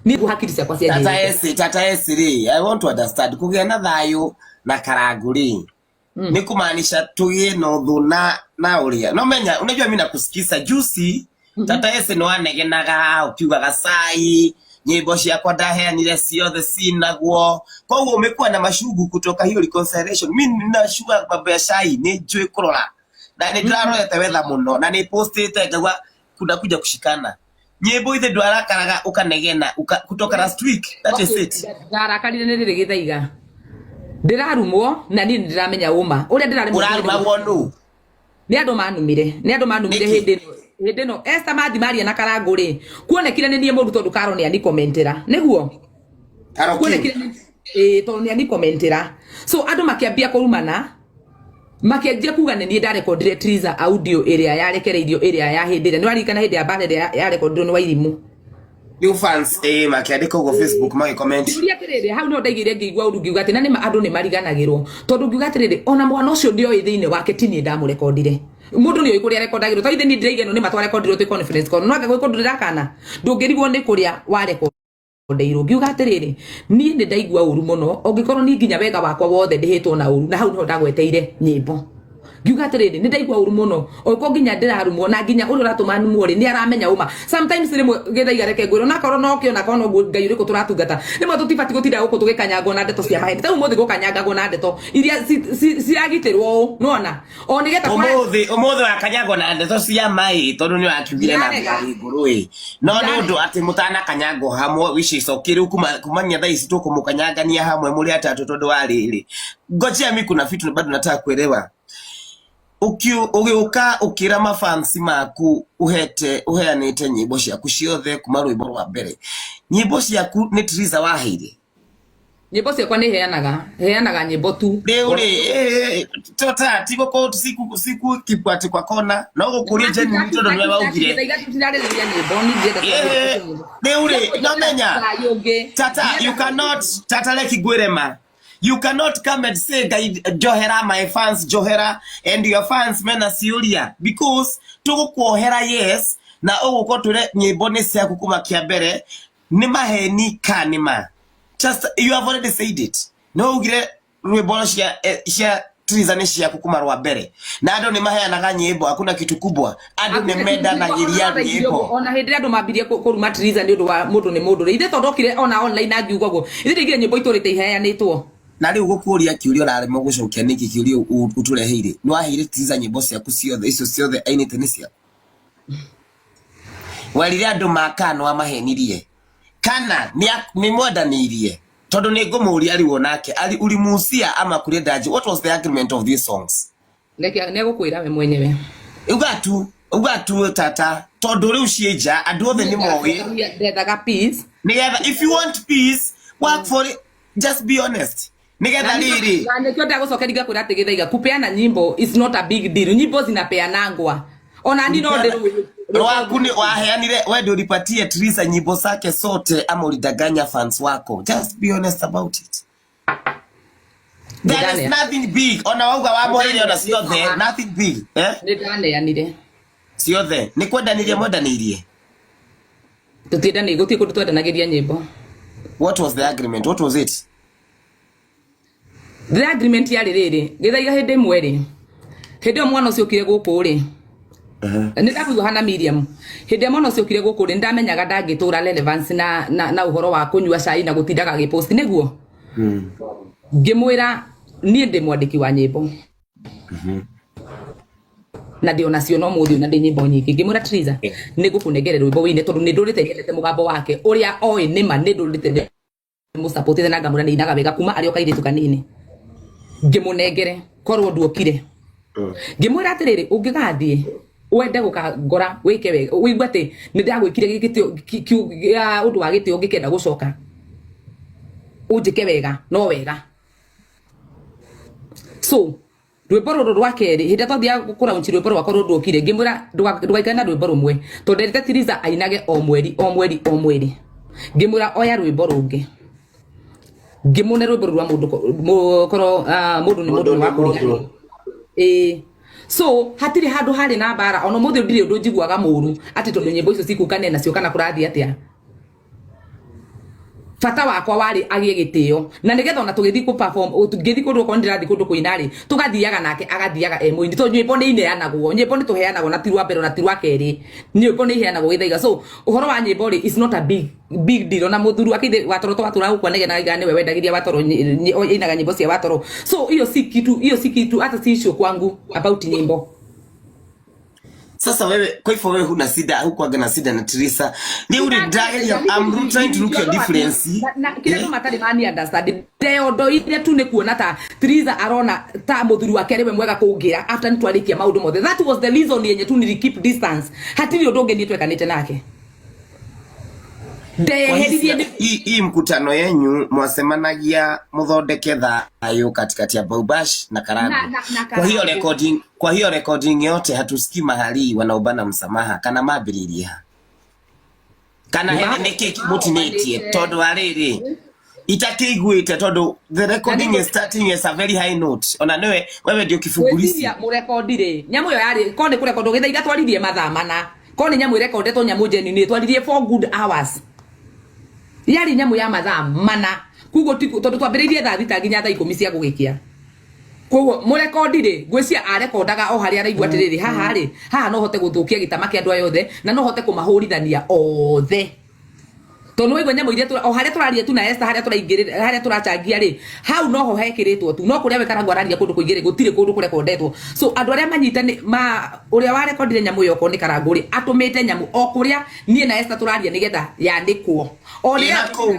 Niguo hakiri ciakwa Tata cianjĩrĩte. Esi, Tata Esi rĩ, I want to understand kũgĩa na thayũ na karangu rĩ nĩ kumaanisha tũgĩe na ũthũ na ũrĩa no menya. Unajua mimi nakusikiza juicy. Tata Esi nĩ wanegenaga ũkiugaga cai nyĩmbo ciakwa ndaheanire ciothe cinagwo, koguo umekuwa na machungu kutoka hiyo reconciliation. Mi ninashua mambo ya cai nĩ njũĩ kũrora na nĩ ndĩrarorete wetha mũno na nĩ postĩte ngauga kuna kuja kushikana nyĩmbo ithe ndwarakaraga ũkanegena kutoka last week, that is it. Ndarakarire nĩ rĩrĩ, Gĩthaiga, ndĩrarumwo na niĩ nĩ ndĩramenya ũma ũrĩa ndĩraremwo. Ũrarumagwo nũ? Nĩ andũ manumire, nĩ andũ manumire. Nĩkĩ? Hĩndĩ ĩno Esther mathi maria na Karangũ rĩ, kuonekire nĩ niĩ mũru tondũ Karo nĩ anikomentera nĩguo. Karo? Kuonekire ĩĩ, tondũ nĩ anikomentera, so andũ makĩambia kũrumana, makĩanjia kuga nĩ niĩ ndarekondire Triza audio ĩrĩa yarekereirio, ĩrĩa ya hĩndĩ ĩrĩa nĩ waririkana hĩndĩ ya mbara ĩrĩa yarekondirwo nĩ Wairimũ. New fans makĩandĩka ũguo Facebook, magĩcomment. Ngĩũria atĩrĩrĩ, hau no ndaigĩire ngĩigua ũru, ngiuga atĩ na nĩma andũ nĩ mariganagĩrwo, tondũ ngiuga atĩrĩrĩ, ona mwana ũcio ndĩoĩ thĩinĩ wake ti niĩ ndamũrekondire. Mũndũ nĩ oĩ kũrĩa rekondagĩrwo, tondũ ithe niĩ ndĩraiga ĩno nĩma twarekondirwo twĩ conference call, no anga gwĩ kũndũ ndĩrakana ndũngĩrigwo nĩ kũrĩa warekondeirwo. Ngiuga atĩrĩrĩ, niĩ nĩ ndaigua ũru mũno ũngĩkorwo niĩ nginya wega wakwa wothe ndĩhĩtwo na ũru, na hau nĩho ndagweteire nyĩmbo. Ngiuga atĩrĩrĩ, nĩ ndaigua ũru mũno okorwo nginya ndĩrarumwo na nginya ũrĩa ũratũma numwo rĩ, nĩ aramenya ũma. Sometimes rĩmwe, Gĩthaiga, reke ngwĩre, onakorwo no kĩona korwo noguo Ngai ũrĩkũ tũratungata, rĩmwe tũtibati gũtinda gũkũ tũgĩkanyangwo na ndeto cia maheni. Ta rĩu ũmũthĩ gũkanyangagwo na ndeto iria ciragitĩrwo ũũ nĩwona o nĩgetha Ũmũthĩ wakanyagwo na ndeto cia mai tondũ nĩ wakiugire na Ndirarega. ngũrũ ĩ no nĩ Ndirarega. ũndũ atĩ mũtanakanyangwo hamwe, which is okay. Rĩu kumania thaa ici tũkũmũkanyangania hamwe mũrĩ atatũ, tondũ wa rĩrĩ, ngojea mi kuna vitu bado nataka kuelewa. Ũgĩũka ũkĩra mafansi maku ũhete ũheanĩte nyĩmbo ciaku ciothe kuma rwĩmbo rwa mbere, nyĩmbo ciaku nĩ Triza waheire? Nyĩmbo ciakwa nĩ heanaga, heanaga nyĩmbo tu. Rĩu rĩ, tota tigũkũ siku siku kipwa ati kwa kona no gũkũria genuine tondũ nĩwe waugire. Gĩthaiga, tũtirarĩrĩria nyĩmbo, niĩ ndĩrenda kwarĩrĩria nyĩmbo. Rĩu rĩ, no menya Thayũ ũngĩ. Tata, you cannot, tata, reki ngwĩre ma, you cannot come and say Ngai njohera, my fans njohera, and your fans mena ciũria because tũgũkuohera yes na ũgũkorwo twĩre nyĩmbo nĩ ciaku kuma kĩa mbere nĩ maheni ka nĩ ma. Just you have already said it, no ugire rwĩmbo cia Triza nĩ ciaku kuma rwa mbere na andũ nĩ maheanaga nyĩmbo, hakuna kitu kubwa, andũ nĩ mendanagĩria nyĩmbo. Ona hĩndĩ ĩrĩa andũ mambirie kũruma Triza nĩ ũndũ wa mũndũ nĩ mũndũ rĩ, ithe tondũ okire ona online angiuga ũguo, ithe ndaigire nyĩmbo itũrĩte iheanĩtwo. Na rĩu gũkũria kĩũria ũraremwo gũcokia nĩkĩ? Kĩũria ũtũreheire, nĩ waheire Triza nyĩmbo ciaku ciothe, icio ciothe ainĩte nĩ ciaku? Werire andũ maka nĩ wamahenirie kana nĩ mwendanĩirie? Tondũ nĩ ngũmũria rĩu onake ali ulimuusia ama kurendaje? What was the agreement of these songs? Reke nĩ egũkwĩra we mwenyewe. Uga tu tata, tondũ rĩu ciĩ nja, andũ othe nĩ moĩ. Ndethaga peace. Nĩgetha if you want peace, work for it, just be honest nĩgetha rĩrĩ. Na nĩkĩo ndagũcokeria ngakwĩra atĩ Gĩthaiga, kupeana nyimbo is not a big deal. Nyimbo zinapeanangwa, ona ni no ndĩ Rwaku nĩ waheanire, we ndio ulipatie Teresa nyimbo zake zote ama ulidanganya fans wako? Just be honest about it. There is nothing big. Ona wauga wamũheire ona ciothe, nothing big, eh. Nĩ ndaneanire. Ciothe nĩ kwendanĩria mwendanĩirie? Tũtiendani, gũtirĩ kũndũ twendanagĩria nyĩmbo. What was the agreement? What was it? The agreement yarĩ rĩrĩ, Gĩthaiga, hĩndĩ ĩmwe rĩ, hĩndĩ ĩyo mwana ũcio okire gũkũ rĩ, nĩ ndakũigua hana Miriam, hĩndĩ ĩrĩa mwana ũcio okire gũkũ rĩ, nĩ ndamenyaga ndangĩtũra relevance na ũhoro wa kũnyua cai na gũtindaga agĩpost nĩguo. Ngĩmwĩra niĩ ndĩ mwandĩki wa nyĩmbo na ndĩ onacio no mũthĩ na ndĩ nyĩmbo nyingĩ. Ngĩmwĩra, "Triza, nĩ ngũkũnengere rwĩmbo wĩine," tondũ nĩ ndũrĩte nyendete mũgambo wake ũrĩa oĩ nĩma nĩ ndũrĩte mũsapotete na ngamwĩra nĩ inaga wega kuma arĩ o kairĩtu kanini. Ngĩmũnengere korwo nduokire. Ngĩmwĩra atĩrĩrĩ, ũngĩgathiĩ wende gũkangora wĩke wega, ũigue atĩ nĩ ndagwĩkire gĩtĩo gĩa ũndũ wa gĩtĩo, ũngĩkenda gũcoka ũnjĩke wega no wega. So rwĩmbo rũrũ rwa kerĩ, hĩndĩ ĩrĩa twathiaga kũraunchi rwĩmbo rwakwa rũrũ ndũkire, ngĩmwĩra ndũgaikare na rwĩmbo rũmwe tondũ nderĩte Tiriza ainage o mweri o mweri o mweri. Ngĩmwĩra oya rwĩmbo rũngĩ, ngĩmũne rwĩmbo rũu rwa mũndũ korwo mũndũ nĩ mũndũ nĩ wa kũriganĩrwo. Ĩĩ, so hatirĩ handũ harĩ na mbara. Ona ũmũthĩ ndirĩ ũndũ njiguaga mũru atĩ tondũ nyĩmbo icio cikũkane nacio kana kũrathiĩ atĩa. Bata wakwa warĩ agĩe gĩtĩo na nĩgetha ona tũgĩthiĩ kũ perform, tũngĩthiĩ kũndũ, okorwo nĩndĩrathiĩ kũndũ kũina rĩ, tũgathiaga nake, agathiaga e mũini, tondũ nyĩmbo nĩ ineanagwo, nyĩmbo nĩ tũheanagwo, na ti rwa mbere ona ti rwa kerĩ, nyĩmbo nĩ iheanagwo gĩthaiga. So ũhoro wa nyĩmbo rĩ is not a big big deal. Ona mũthuri wake ithe watoro twatũraga gũkũ anegenaga iga nĩwe wendagĩria watoro, ainaga nyĩmbo cia watoro. So hiyo si kitu, hiyo si kitu, hata si issue kwangu about nyĩmbo. Sasa wewe, kwa hivyo wewe huna shida, hukuwaga na shida na Teresa. Ni uri ndageria, I'm trying to look your difference. Na kĩrĩa andũ matarĩ mani understand, ndeondoire tu nĩ kuona ta Teresa arona ta mũthuri wake arĩ we mwega kũngĩra after nĩ twarĩkia maũndũ mothe. That was the reason yenye tu nili keep distance. Hatirĩ ũndũ ũngĩ niĩ twekanĩte nake. Kwa Ndeheririe. Hii mkutano yenyu mwasemanagia muthondeke thayo katikati ya Baubash na Karangu. Na Kwa hiyo Karangu. Recording, kwa hiyo recording yote hatusikii mahali wanaobana msamaha kana mambĩrĩria kana he nĩkĩ mũtinĩtie, tondũ wa rĩrĩ itakĩiguĩte, tondũ the recording is starting as a very high note, ona nĩwe wewe ndio kibungurisi. Gwĩciria mũrekondi rĩ, nyamũ ĩyo yarĩ korwo nĩ kũrekondwo gĩthaiga twaririe mathaa mana, korwo nĩ nyamũ ĩrekondetwo nyamũ genuine twaririe 4 good hours, yarĩ nyamũ ya mathaa mana. Koguo tondũ twambĩrĩirie thaa 6 nginya thaa 10 cia gũgĩkia. Koguo mũrekondi rĩ, ngwĩciria arekondaga o harĩa araigua atĩrĩrĩ, haha rĩ, haha no hote gũthũkia gĩtama kĩa andũ aya othe na no hote kũmahũrithania othe, tondũ nĩwaigua nyamũ iria o harĩa tũraria tu na Esther, harĩa tũraingĩrĩra, harĩa tũrachangia rĩ, hau noho hekĩrĩtwo tu, no kũrĩa we Karangũ araria kũndũ kũingĩ rĩ, gũtirĩ kũndũ kũrekondetwo. So andũ arĩa manyita nĩ ma ũrĩa warekondire nyamũ ĩyo, okorwo nĩ Karangũ rĩ, atũmĩte nyamũ o kũrĩa niĩ na Esther tũraria nĩgetha yanĩkwo o Ĩna rĩrĩa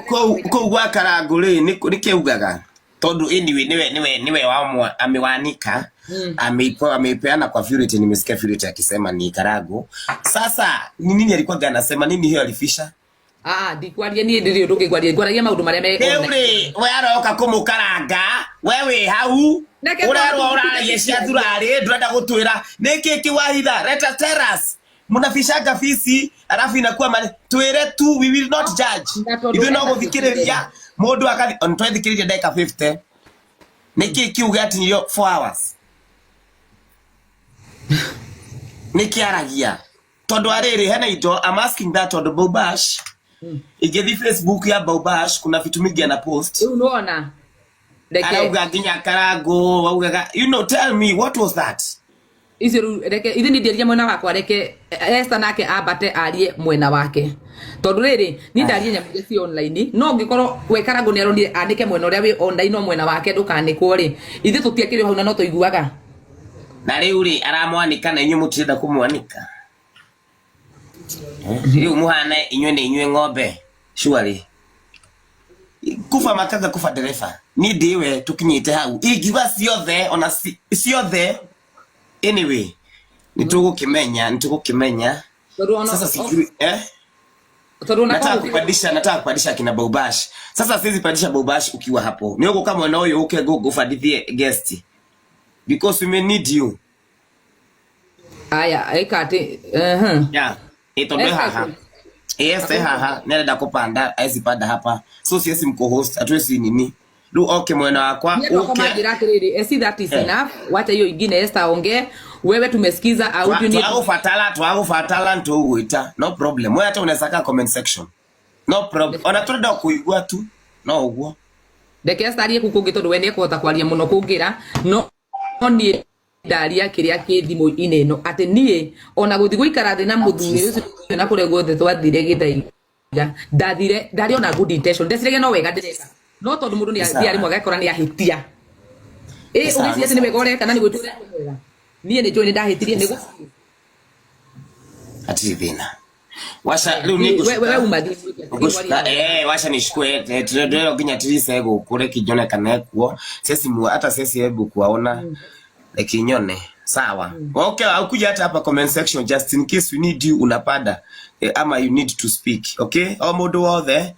kũu gwa Karangũ rĩ, nĩ kĩugaga tondu anyway niwe wamwa amewanika, ameipeana kwa Purity. Nimesikia Purity akisema ni Karangu. Sasa ni nini alikuwa anasema? Nini hiyo alifisha? Ah, ndikwaria niĩ, ndĩrĩ ũndũ ũngĩ ngwaragia maũndũ marĩa me Rĩu rĩ, we aroka kũmũkaranga, we wĩ hau Nake ũrerwo tondũ ũraragia cia thurarĩ, ndũrenda gũtwĩra nĩkĩ kĩwahitha. Let us tell us, mnafishanga fisi alafu inakuwa mani. Twĩre tu, we will not judge. Na tondũ Ithuĩ no ena gũthikĩrĩria mũndũ akathi on twethikĩrĩria ndagĩka 50, nĩkĩ kiu gĩatinyirio 4 hours? Nĩkĩ aragia? Tondũ arĩrĩ hena indo, I'm asking that tondũ Baubash, ingĩthi Facebook ya Baubash, kuna vitu mingi ana post. Rĩu nĩwona, reke Arauga nginya Karangu augaga, tell me what was that? Icio rĩu reke ithe niĩ ndiaria mwena wakwa, reke Esther nake ambate arie mwena wake, tondũ rĩrĩ niĩ ndarie nyamũ iria ci online, no ũngĩkorwo we Karangũ nĩ aronire anĩke mwena ũrĩa wĩ online, no mwena wake ndũkanĩkwo rĩ, ithuĩ tũtiakĩrĩ hau na no tũiguaga. Na rĩu rĩ, aramwanika na inyuĩ mũtirenda kũmwanika. Rĩu mũhana inyuĩ nĩ inyuĩ ng'ombe surely. Kufa makanga, kufa dereba, niĩ ndĩwe tũkinyĩte hau ingiuga ciothe ona ciothe. Anyway, nĩ tũgũkĩmenya. Tondũ ona Sasa sijui, eh? Tondũ ona Nataka korwo kupandisha, nataka kupandisha kina Baubash. Sasa siwezi pandisha Baubash ukiwa hapo. Ni uko kama mwena ũyũ uke ngũbandithie guest because we may need you. Aya, ĩka atĩ Yeah, itondo Esther haha. Yes, haha nĩarenda kũpanda, aezi panda hapa, so siezi mko-host, hatuwezi nini rĩu oke mwena wakwa. Niĩ andũ akwa uke manjĩra atĩrĩrĩ, esi, that is Eh. enough, wacha hiyo ingine Esther aongee. Wewe tumesikiza audio ni Twagũbatara nĩtũgũgwĩta, no problem. We hata unaweza kaa comment section, no problem, ona tũrenda kũigua tu no ũguo. Reke Esther arie kũu kũngĩ, tondũ we nĩekũhota kwaria mũno kũngĩra, no niĩ ndaria kĩrĩa kĩ thimũ-inĩ ĩno, atĩ niĩ ona gũthiĩ gũikara thĩ na mũthuri ũcio na kũrĩa guothe twathire gĩthaiga, ndathire ndarĩ ona good intention, ndeciragia no wega ndĩreka, no tondũ mũndũ nĩ Sawa. athiĩ rĩmwe agekora nĩ ahĩtia ĩ Sawa, ũgĩciria atĩ nĩ wega ũreka na nĩ gwĩtua ũreka wega. Niĩ nĩ njũĩ nĩ ndahĩtirie nĩ gũthiĩ. Hatirĩ thĩna, waca rĩu nĩ We uma thiĩ. Ngũcuka, wacha nichukue, ndĩrero nginya Teresa gũkũ, reke nyone kana ekuo. Sesi mu hata sesi, hebu kuwaona, reke nyone. Sawa, okay, ukuja hata hapa comment section just in case we need you, unapanda, ama you need to speak. Okay, o mũndũ wothe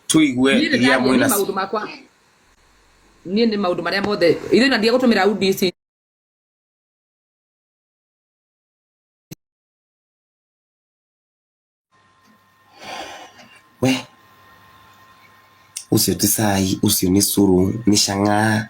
tuigue Niĩ nĩ iria ndaria mwĩna. niĩ maũndũ makwa, niĩ nĩ maũndũ marĩa mothe ithuĩ na ndige gũtũmĩra audio ici. We ũcio ti cai, ũcio nĩ cũrũ, nĩ cang'aa.